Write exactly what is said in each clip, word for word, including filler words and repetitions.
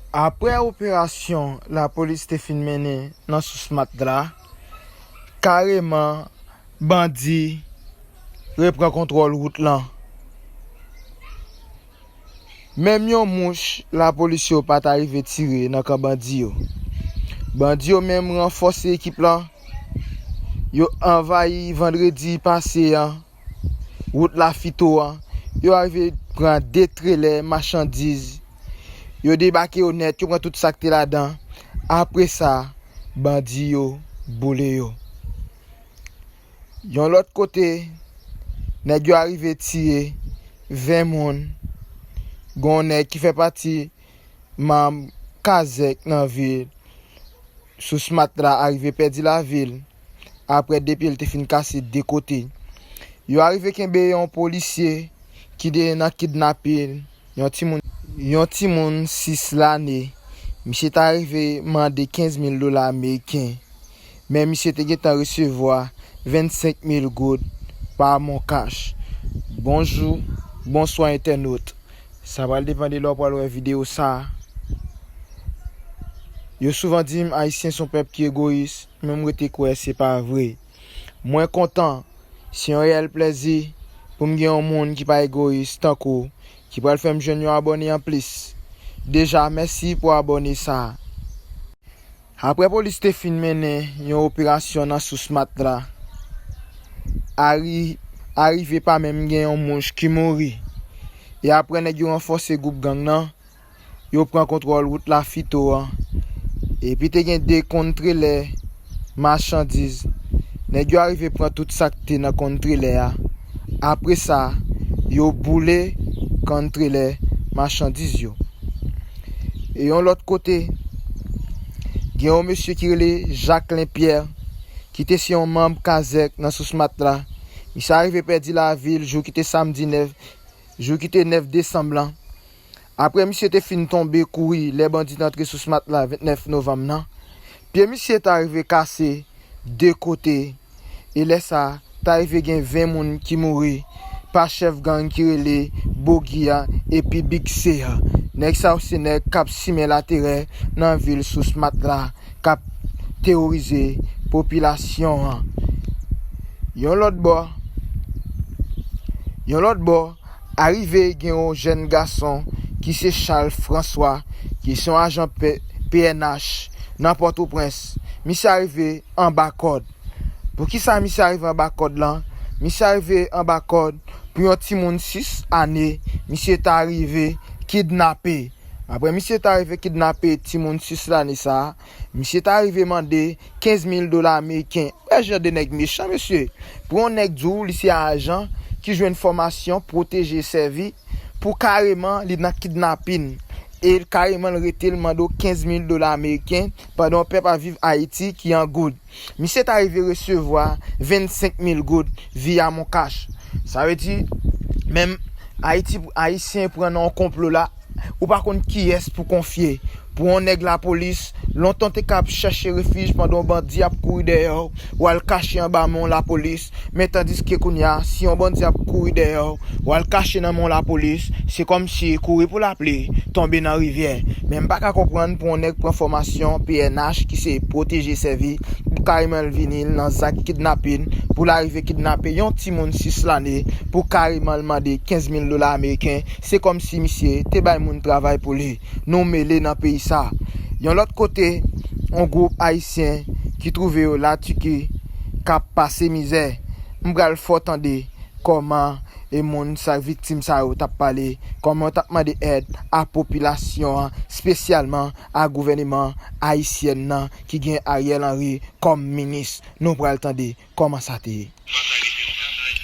Apre operasyon lapolis te fin mennen nan Sousmat la, kareman bandi repran kontwòl wout lan. Menm yon mouch lapolis yo pa ta rive tire nan kan bandi yo. Bandi yo menm ranfòse ekip lan, yo anvayi vandredi pase an wout Lafito an, yo arive pran de trelè machandiz, yo debake yo nèt, yo pran tout sa k te ladan. Apre sa, bandi yo boule yo. Yon lòt kote, nèg yo arive tiye ven moun. Gon nèg ki fè pati manm Kazèk nan vil Sousmat la arive pèdi lavi l apre de pye l te fin kase de kote. Yo arive kenbe yon polisye ki te nan kidnape yon timoun, yon timoun sis lane. Misye ta rive mande kenz mil dola ameriken, men misye te gentan resevwa vennsenk mil goud pa MonCash. Bonjou, bonswa entènot. Sa pral depann de lè w pral wè videyo sa a. Yo souvan di m Ayisyen se yon pèp ki egoyis, men m rete kwè se pa vre. Mwen kontan, se yon reyèl plèzi pou m gen yon moun ki pa egoyis tankou w, ki pral fè m jwenn yon abòne anplis. Deja, mèsi pou abòne sa a. Apre polis te fin mennen yon operasyon nan Sousmat la, ari-, arive pa menm gen yon mouch ki mouri. E apre nèg yo ranfòse gwoup gang nan, yo pran kontwòl wout Lafito an. Epi te gen de konn trelè machandiz. Nèg yo arive pran tout sa k te nan konn trelè a. Apre sa, yo boule konn trelè machandiz yo. E yon lòt kote, gen yon mesye ki rele Jacquelin Pierre, ki te se yon manm Kazèk nan Sousmat la. Misye arive pèdi lavi l jou ki te samdi nèf, jou ki te nèf desanm lan. Apre misye te fin tonbe kouri lè bandi t antre Sousmat la vennèf novanm nan, pye misye ta rive kase de kote. E lè sa, ta rive gen ven moun ki mouri pa chèf gang ki rele Bogi a epi Big C a. Nèg sa yo se nèg k ap simen laterè nan vil Sousmat la, k ap teworize popilasyon an. Yon lòt bò, yon lòt bò, arive gen yon jèn gason ki se Charles François, ki se yon ajan P-, P N H nan Pòtoprens. Misye arive anba kòd. Poukisa misye arive anba kòd lan? Misye arive anba kòd pou yon timoun sis ane, misye ta rive kidnape. Apre misye ta rive kidnape timoun sis lane sa a, misye ta rive mande kenz mil dola ameriken. Wè jan de nèg mechan, mesye. Pou yon nèg di w li se ajan ki jwenn fòmasyon pwoteje sèvi, pou kareman li nan kidnapin. E l kareman l rete l mande w kenz mil dola ameriken pandan yon pèp ap viv Ayiti ki an goud. Misye ta rive resevwa vennsenk mil goud via MonCash. Sa vle di, menm Ayiti, Ayisyen pran nan yon konplo la, ou pa konn kiyès pou konfye. Pou yon nèg lapolis, lontan te ka ap chèche refij pandan yon bandi ap kouri dèyè w, w al kache anba men yon lapolis, men tandiske kounye a, si yon bandi ap kouri dèyè w, w al kache nan men yon lapolis, se kòmsi kouri pou lapli, tonbe nan rivyè. Men m pa ka konprann pou yon nèg pran fòmasyon P N H ki se pwoteje sèvi, pou kareman l vini nan zak kidnapin, pou l arive kidnape yon timoun sis lane, pou kareman l mande kenz mil dola ameriken, se kòmsi misye te bay moun travay pou li. Nou mele nan peyi sa. Yon lòt kote, yon gwoup Ayisyen ki twouve yo Latiki k ap pase mizè. M pral fè w tande kòman e moun sa, viktim sa yo t ap pale, kòman yo t ap mande èd a popilasyon an, espesyalman a gouvèneman ayisyèn nan ki gen Ariel Henry kòm minis. Nou pral tande kòman sa te ye. Batay rezilyans.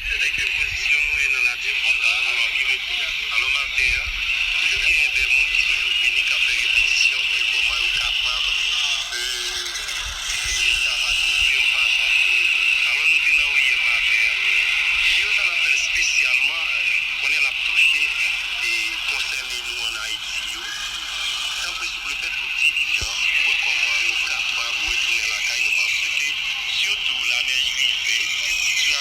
Se vre ke pozisyon nou e nan latribi la, nou ap rive tou. Alò, maten an, toujou gen de moun ki toujou vini, k ap fè repetisyon sou kòman yo kapab, e, e, sava toujou yon fason pou, alò, nou te nan ri yè maten an. Videyo sa n ap fè l espesyalman, e, konnen l ap touche, e, konsène nou ann Ayiti yo. Tanpri, souple, fè tout dilijans pou wè kòman nou kapab retounen lakay nou, paske sitou lanèj rive, si w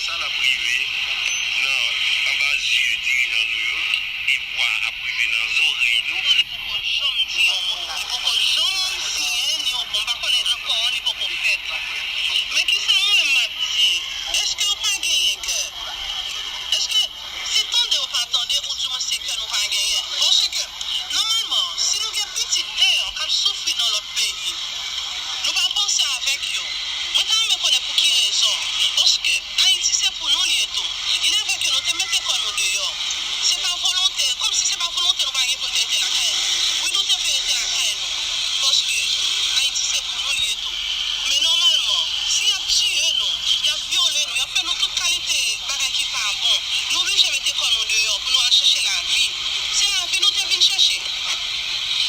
Sa l ap rive nan anba zye dirijan nou yo, e vwa ap rive nan zòrèy nou. Li poko janm di yon mo. Li poko janm siyen ni yon, bon, m pa konnen akò an, li poko fèt. Men kisa mwen menm m ap di? Èske yo pa genyen kè? Èske se tande yo pa tande, oudimwen se kè nou pa genyen? Paske, nòmalman, si nou gen pitit deyò k ap soufri nan lòt peyi, nou pa panse avèk yo. Mwen ta renmen konnen pou ki rezon. Paske Ayiti se pou nou li ye tou. Li leve ke nou te mete kò nou deyò. Se pa volonte, kòmsi se pa volonte nou pa gen pou nou te rete lakay nou. Wi, nou te vle rete lakay nou. Paske Ayiti se pou nou li ye tou. Men nòmalman, si y ap tiye nou, y ap vyole nou, y ap fè nou tout kalite bagay ki pa bon, nou blije mete kò nou deyò pou nou al chèche lavi. Se lavi nou te vin chèche.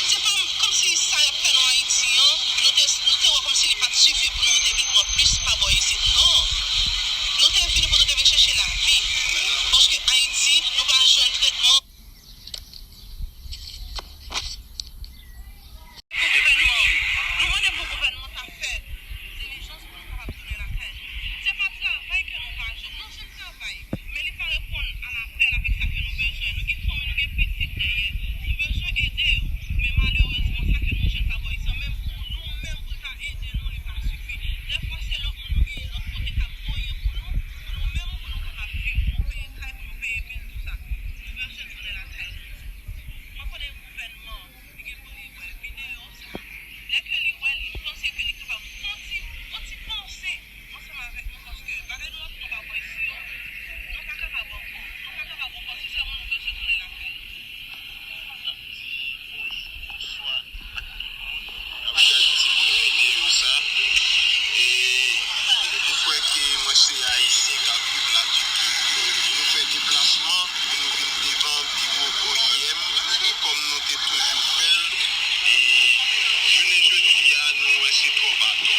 Se pa kòmsi sa y ap fè nou Ayiti an, nou te, nou te wè kòmsi li pa t sifi pou nou, nou te vin pran plis pa bò isit. Non. Nou te vini pou nou te vin chèche lavi. Paske Ayiti, nou pa jwenn tretman. Pou gouvènman, nou mande pou gouvènman sa fè dilijans pou nou kapab tounen lakay nou. Se pa travay ke nou pa jwenn, non, se travay, men li pa reponn a lapèl avèk sa ke nou bezwen. Nou gen fanmi, nou gen pitit dèyè. Nou bezwen ede yo. Men malerezman, sa ke nou jwenn pa bò isit an, menm pou nou menm, pou l ta ede nou, li pa sifi. Dèfwa, se lòt moun nou genyen lòt kote k ap voye pou nou, pou nou menm, pou nou kapab viv, pou nou peye kay, pou nou peye bil, tout sa. Nou bezwen tounen lakay nou. Mwen konnen gouvènman, li gen pou li wè videyo sa. Lè ke li wè l, li panse ke li kapab fè yon ti, yon ti panse ansanm avèk nou, paske bagay nou ap fè pa bò isi yo, nou pa kapab ankò. Nou pa kapab ankò, sensèman, nou bezwen tounen lakay nou. N ap di bonjou, bonswa ak tout moun k ap gade ti bout videyo sa. E nou kwè ke mwen se Ayisyen k ap viv Latiki. E nou fè deplasman pou nou vin devan biwo O I M, kòm nou te toujou fè l. E jounen jodi a, nou wè se twòp atò.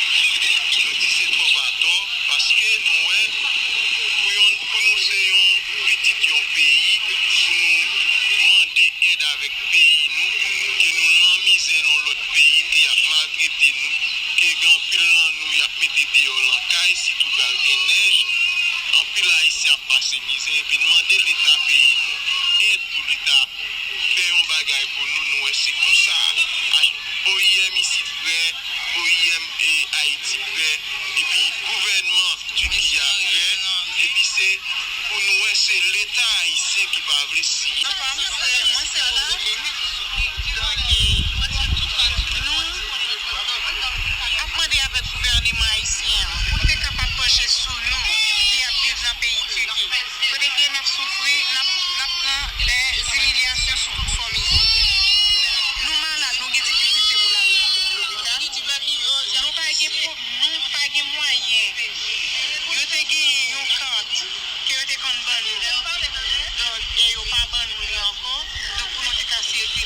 Nou di se twòp atò, paske nou wè, pou yon, pou nou se yon pitit yon peyi, pou nou mande èd avèk peyi nou, ke nou lan mizè nan lòt peyi, ke y ap maltrete nou, ke gen anpil nan nou y ap mete deyò lan kay, sitou pral gen nèj, anpil Ayisyen ap pase mizè, epi n mande Leta peyi nou èd pou li ta fè yon bagay pou nou, nou wè se konsa. A, O I M isit prè, O I M e Ayiti prè, epi gouvènman Tiki a prè, epi se pou nou wè se Leta ayisyen ki pa vle siyen. Anfòm, se, mwen se Roseline. Donk, e, nou ap mande avèk gouvèneman ayisyen an pou l te kapab panche sou nou ki ap viv nan peyi Tiki. Kote ke n ap soufri, n ap, n ap pran, eh, zimilyasyon sou tout fòm isi. Nou malad, nou gen difikilte pou n al lopital. Nou pa gen po-, nou pa gen mwayen. Yo te genyen yon kat ke yo te konn ban nou. Donk, e yo pa ban nou li ankò. Donk, pou nou te ka sirkile.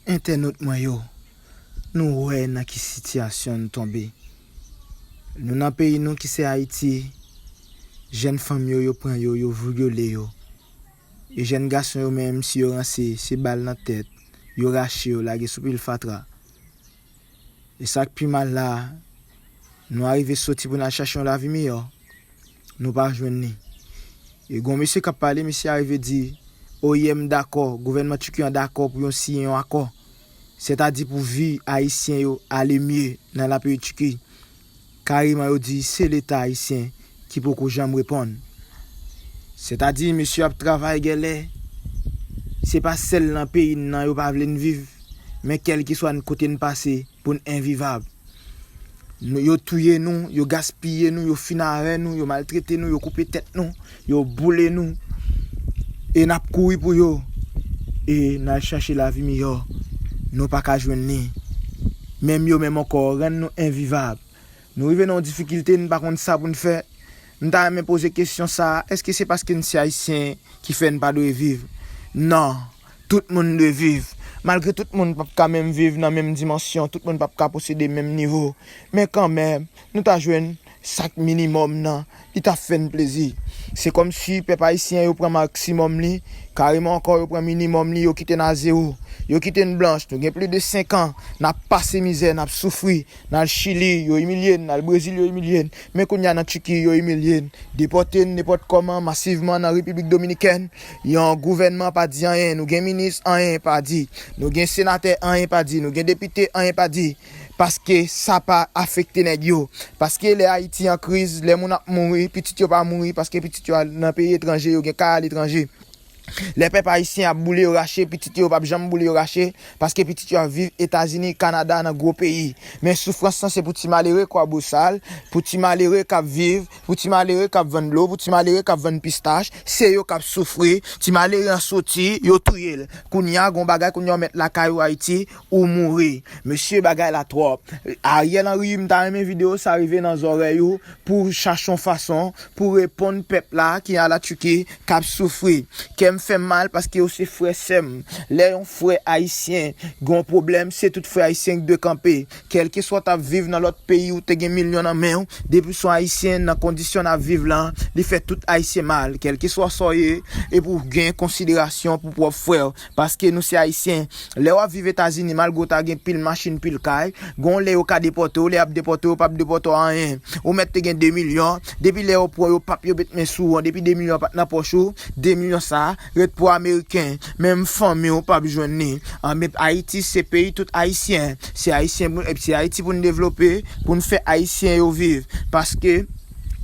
Entènot mwen yo, nou wè nan ki sitiyasyon n tonbe. Nou nan peyi nou ki se Ayiti, jèn fanm yo, yo pran yo, yo vyole yo. E jèn gason yo menm, si yo ranse, se bal nan tèt, yo rache yo, lage sou pil fatra. E sa k pi mal la, nou arive soti pou n al chache yon lavi miyò. Nou pa jwenn li. E gon mesye k ap pale, mesye a rive di, O I M dakò, gouvènman Tiki an dakò pou yo siyen yon akò. Sètadi pou vi Ayisyen yo ale mye nan lapeyi Tiki. Kareman yo di se Leta ayisyen ki poko janm reponn. Sètadi mesye ap travay gèlè. Se pa sèl nan peyi n nan yo pa vle n viv, men kèlkeswa n kote n pase pou n envivab. Nou, yo touye nou, yo gaspiye nou, yo fin avè nou, yo maltrete nou, yo koupe tèt nou, yo boule nou. E n ap kouri pou yo. E n al chache lavi miyò. Nou pa ka jwenn li. Menm yo menm ankò rann nou envivab. Nou rive nan yon difikilte, n pa konn sa pou n fè. M ta renmen poze kesyon sa a, èske se paske n se Ayisyen ki fè n pa dwe viv? Non. Tout moun dwe viv. Malgre tout moun p ap ka menm viv nan menm dimansyon, tout moun p ap ka posede menm nivo. Men kanmenm, nou ta jwenn sa k minimòm nan, li ta fè n plezi. Se kòmsi pèp ayisyen yo pran maksimòm li, kareman ankò yo pran minimòm li, yo kite n a zewo. Yo kite n blanch, nou gen plis de senk an, n ap pase mizè, n ap soufri. N al Chili, yo imilye n, n al Brezil, yo imilye n. Men kounye a nan Tiki, yo imilye n. Depòte n nenpòt kòman, masivman nan Repiblik Dominikèn. Yon gouvènman pa di anyen, nou gen minis, anyen pa di. Nou gen senatè, anyen pa di. Nou gen depite, anyen pa di. Paske sa pa afekte nèg yo. Paske lè Ayiti an kriz, lè moun ap mouri, pitit yo pa mouri, paske pitit yo al nan peyi etranje, yo gen kay aletranje. Lè pèp ayisyen ap boule yo rache, pitit yo p ap janm boule yo rache, paske pitit yo ap viv Etazini, Kanada, nan gwo peyi. Men soufrans lan se pou ti malere Kwabosal, pou ti malere k ap viv, pou ti malere k ap vann dlo, pou ti malere k ap vann pistach, se yo k ap soufri. Ti malere an soti, yo touye l. Kounye a, gon bagay, kounye a, w mèt lakay ou Ayiti, ou mouri. Mesye, bagay la twòp. Ariel Henry, m ta renmen videyo sa rive nan zòrèy ou pou chache yon fason pou reponn pèp la ki a la Tiki k ap soufri. Kè m fè m mal paske yo se frè sè m. Lè yon frè ayisyen gen yon pwoblèm, se tout frè ayisyen ki dwe kanpe. Kèlkeswa w t ap viv nan lòt peyi, ou te gen milyon nan men w, depi w se yon ayisyen nan kondisyon n ap viv lan, li fè tout ayisyen mal. Kèlkeswa sa w ye, epi w gen konsiderasyon pou pwòp frè w. Paske nou se ayisyen. Lè w ap viv Etazini, malgre w ta gen pil machin, pil kay, gon lè yo ka depòte w, lè y ap depòte w, yo p ap depòte w anyen. Ou mèt te gen de milyon, depi lè yo pran yo, p ap yo met men sou ou an, depi de milyon pa t nan pòch ou, de milyon sa a ret pou Ameriken. Menm fanmi w p ap jwenn li. An, men Ayiti se peyi tout Ayisyen. Se Ayisyen pou, se Ayiti pou n devlope, pou n fè Ayisyen yo viv. Paske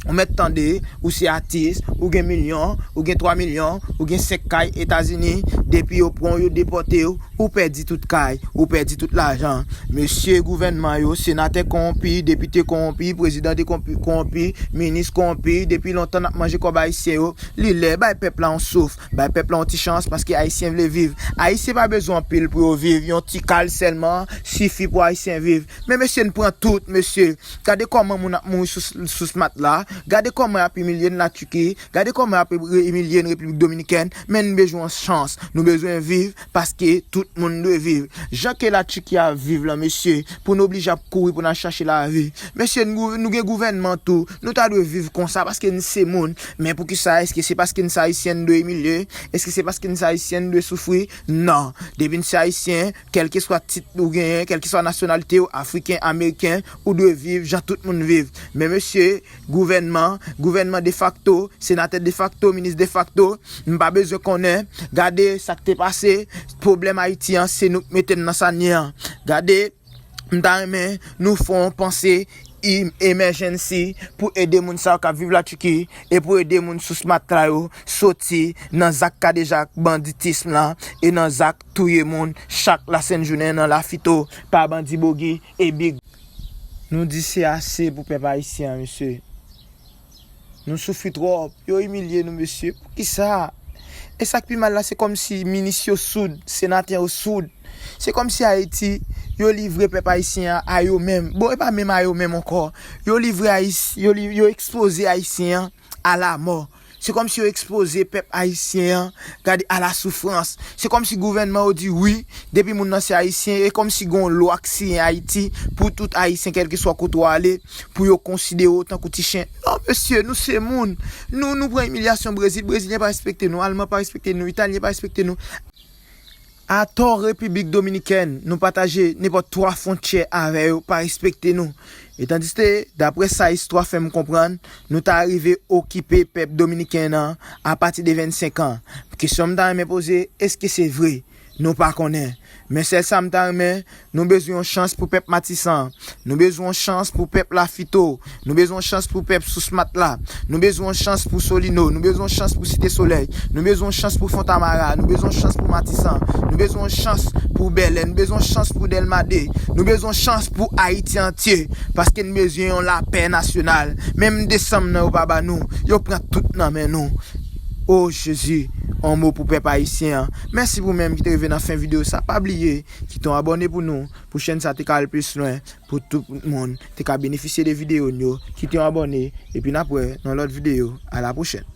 Ou mèt tande, ou se atis, ou gen milyon, ou gen twa milyon, ou gen senk kay Etazini, depi yo pran w, yo depòte w, ou pèdi tout kay, ou pèdi tout lajan. Mesye gouvènman yo, senatè kowonpi, depite kowonpi, prezidan de kowonpi, kowonpi, minis kowonpi, depi lontan n ap manje kòb ayisyen yo, li lè bay pèp la yon souf, bay pèp la yon ti chans, paske ayisyen vle viv. Ayisyen pa bezwen anpil pou yo viv, yon ti kay sèlman sifi pou ayisyen viv. Men mesye, n pran tout, mesye. Gade kòman moun ap mouri sou, sou smat la. Gade kòman y ap imilye n Latiki. Gade kòman y ap re-, imilye n Repiblik Dominikèn. Men n bezwen chans. Nou bezwen viv paske tout moun dwe viv. Jan ke Latiki ap viv lan, mesye, pou n oblije ap kouri pou n al chache lavi. Mesye, nou, nou gen gouvènman tou. Nou ta dwe viv konsa paske n se moun. Men poukisa? Èske se paske n se ayisyen n dwe imilye? Èske se paske n se ayisyen n dwe soufri? Non. Depi n se ayisyen, kèlkeswa tit ou genyen, kèlkeswa nasyonalite w, afriken, ameriken, ou dwe viv jan tout moun viv. Men mesye, gouvènman, gouvènman defakto, senatè defakto, minis defakto, m pa bezwen konnen, gade sa k te pase, pwoblèm Ayiti an, se nou k mete n nan sa n ye an. Gade, m ta renmen nou fè yon panse im-, emergency pou ede moun sa yo k ap viv Latiki e pou ede moun sou smat la yo soti nan zak kadejak, banditism la e nan zak touye moun chak lasentjounen nan lafito pa bandi bogi e big. Nou di se ase pou pèp ayisyen an, mesye. Nou soufri twòp. Yo imilye nou, mesye. Poukisa? E sa k pi mal la, se kòmsi minis yo soud, senatè yo soud. Se kòmsi Ayiti, yo livre pèp ayisyen an a yo menm. Bon, e pa menm a yo menm ankò. Yo livre Ayis-, yo li-, yo ekspoze ayisyen an a lamò. Se kòmsi yo ekspoze pèp ayisyen an, gade, a la soufrans. Se kòmsi gouvènman yo di wi, depi moun nan se ayisyen, e kòmsi gen yon lwa k siyen Ayiti pou tout ayisyen, kèlkeswa kote w ale, pou yo konsidere w tankou ti chen. Non, mesye, nou se moun. Nou, nou pran imilyasyon Brezil, Brezilyen pa respekte nou, Alman pa respekte nou, Italyen pa respekte nou. Atò, Repiblik Dominikèn, nou pataje nenpòt twa fwontyè avè yo, pa respekte nou. E tandiste, daprè sa istwa fè m konprann, nou ta rive okipe pèp dominiken an apati de vennsenk an. Kesyon m ta renmen poze, èske se vre? Nou pa konnen. Men sèl sa m ta renmen, nou bezwen yon chans pou pèp Matisan. Nou bezwen yon chans pou pèp Lafito. Nou bezwen yon chans pou pèp Sous Matla. Nou bezwen yon chans pou Solino. Nou bezwen yon chans pou Site Solèy. Nou bezwen yon chans pou Fontamara. Nou bezwen yon chans pou Matisan. Nou bezwen yon chans pou Bèlè. Nou bezwen yon chans pou Dèlma de. Nou bezwen yon chans pou Ayiti antye. Paske n bezwen yon lapè nasyonal. Menm desanm nan yo pa ba nou. Yo pran tout nan men nou. O Jezi, yon mo pou pèp ayisyen an. Mèsi pou menm ki te rive nan fen videyo sa. Pa bliye, kite yon abòne pou nou, pou chèn sa te ka al plis lwen, pou tout moun te ka benefisye de videyo n yo. Kite yon abòne, epi n ap wè nan lòt videyo. A la pwochèn.